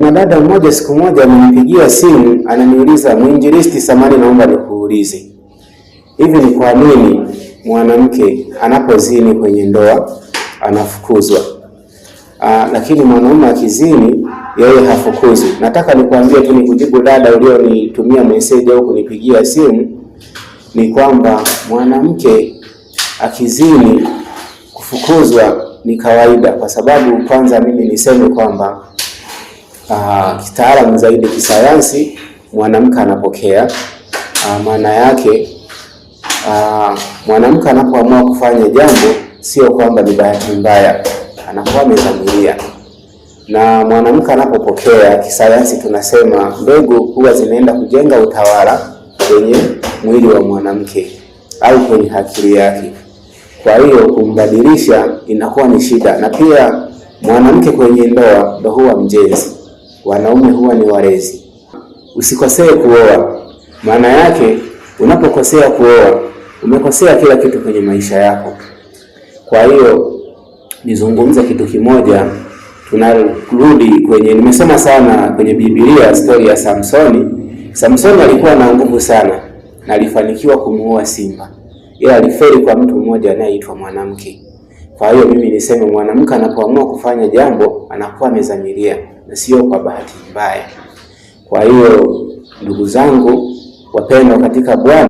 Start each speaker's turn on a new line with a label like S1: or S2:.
S1: Kuna dada mmoja siku moja amenipigia simu ananiuliza, mwinjilisti, samani, naomba nikuulize, hivi ni kwa nini mwanamke anapozini kwenye ndoa anafukuzwa, lakini mwanaume akizini yeye hafukuzwi? Nataka nikuambie tu, nikujibu dada ulionitumia message au kunipigia simu, ni kwamba mwanamke akizini kufukuzwa ni kawaida, kwa sababu kwanza mimi niseme kwamba kitaalamu zaidi kisayansi, mwanamke anapokea. Maana yake mwanamke anapoamua kufanya jambo sio kwamba ni bahati mbaya, anakuwa amedhamiria. Na mwanamke anapopokea, kisayansi tunasema mbegu huwa zinaenda kujenga utawala kwenye mwili wa mwanamke au kwenye akili yake. Kwa hiyo kumbadilisha inakuwa ni shida, na pia mwanamke kwenye ndoa ndo huwa mjenzi, wanaume huwa ni walezi. Usikosee kuoa, maana yake unapokosea kuoa umekosea kila kitu kwenye maisha yako. Kwa hiyo nizungumze kitu kimoja, tunarudi kwenye, nimesoma sana kwenye Biblia stori ya Samsoni. Samsoni alikuwa na nguvu sana na alifanikiwa kumuua simba, ila alifeli kwa mtu mmoja anayeitwa mwanamke. Kwa hiyo mimi niseme mwanamke anapoamua kufanya jambo anakuwa amezamiria na sio kwa bahati mbaya. Kwa hiyo ndugu zangu wapendwa katika Bwana